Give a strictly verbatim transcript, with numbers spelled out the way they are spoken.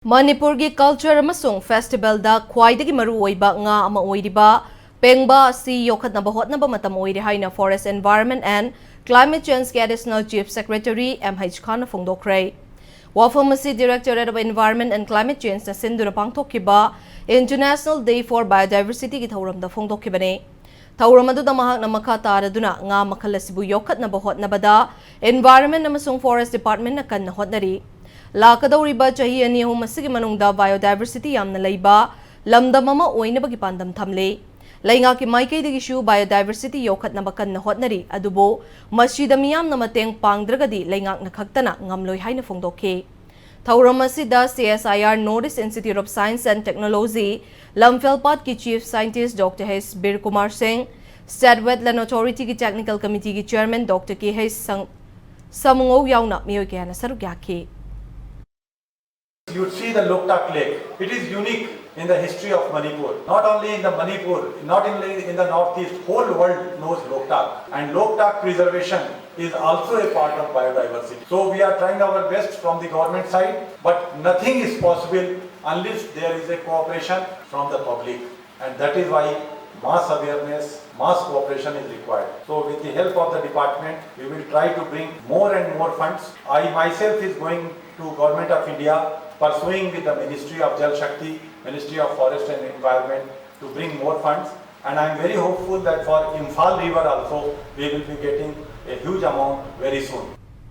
ꯃꯅꯤꯄꯨꯔꯒꯤ culture ꯑꯃꯁꯨꯡ festivalꯗ ꯈ꯭ꯋꯥꯏꯗꯒꯤ ꯃꯔꯨꯑꯣꯏꯕ ꯉꯥ ꯑꯃ ꯑꯣꯏꯔꯤꯕ ꯄꯦꯡꯕꯥ ꯑꯁꯤ ꯌꯣꯛꯈꯠꯅꯕ ꯍꯣꯠꯅꯕ ꯃꯇꯝ ꯑꯣꯏꯔꯦ ꯍꯥꯏꯅ Forest, Environment and Climate Changeꯀꯤ Additional Chief Secretary M H Khanna ꯐꯣꯡꯗꯣꯛꯈ꯭ꯔꯦ꯫ ꯋꯥꯐꯝ ꯑꯁꯤ Directorate of Environment and Climate Changeꯅ ꯁꯤꯟꯗꯨꯅ ꯄꯥꯡꯊꯣꯛꯈꯤꯕ International Day for Biodiversityꯒꯤ ꯊꯧꯔꯝꯗ ꯐꯣꯡꯗꯣꯛꯈꯤꯕꯅꯤ꯫ ꯊꯧꯔꯝ ꯑꯗꯨꯗ ꯃꯍꯥꯛꯅ ꯃꯈꯥ ꯇꯥꯔꯗꯨꯅ ꯉꯥ ꯃꯈꯜ ꯑꯁꯤꯕꯨ ꯌꯣꯛꯈꯠꯅꯕ ꯍꯣꯠꯅꯕꯗ Environment ꯑꯃꯁꯨꯡ Forest Departmentꯅ ꯀꯟꯅ ꯍꯣꯠꯅꯔꯤ꯫ ꯂꯥꯛꯀꯗꯧꯔꯤꯕ ꯆꯍꯤ ꯑꯅꯤ ꯑꯍꯨꯝ ꯑꯁꯤꯒꯤ ꯃꯅꯨꯡꯗ biodiversity ꯌꯥꯝꯅ ꯂꯩꯕ ꯂꯝꯗꯝ ꯑꯃ ꯑꯣꯏꯅꯕꯒꯤ ꯄꯥꯟꯗꯝ ꯊꯝꯂꯤ꯫ ꯂꯩꯉꯥꯛꯀꯤ ꯃꯥꯏꯀꯩꯗꯒꯤꯁꯨ biodiversity ꯌꯣꯛꯈꯠꯅꯕ ꯀꯟꯅ ꯍꯣꯠꯅꯔꯤ, ꯑꯗꯨꯕꯨ ꯃꯁꯤꯗ ꯃꯤꯌꯥꯝꯅ ꯃꯇꯦꯡ ꯄꯥꯡꯗ꯭ꯔꯒꯗꯤ ꯂꯩꯉꯥꯛꯅ ꯈꯛꯇꯅ ꯉꯝꯂꯣꯏ ꯍꯥꯏꯅ ꯐꯣꯡꯗꯣꯛꯈꯤ꯫ ꯊꯧꯔꯝ ꯑꯁꯤꯗ C S I R North East Institute of Science and Technology ꯂꯝꯐꯦꯜꯄꯥꯠꯀꯤ Chief Scientist Doctor H Birkumar Singh, State Wetland Authorityꯒꯤ Technical Committeeꯒꯤ Chairman Doctor K H Sang-, Samungou ꯌꯥꯎꯅ ꯃꯤꯑꯣꯏ ꯀꯌꯥꯅ ꯁꯔꯨꯛ ꯌꯥꯈꯤ꯫ You see the Loktak Lake. It is unique in the history of Manipur. Not only in the Manipur, not only in the Northeast, whole world knows Loktak. And Loktak preservation is also a part of biodiversity. So we are trying our best from the government side, but nothing is possible unless there is a cooperation from the public. And that is why mass awareness, mass cooperation is required. So with the help of the department, we will try to bring more and more funds. I myself is going to Government of India, pursuing with the Ministry of Jal Shakti, Ministry of Forest and Environment to bring more funds. And I am very hopeful that for Imphal River also, we will be getting a huge amount very soon.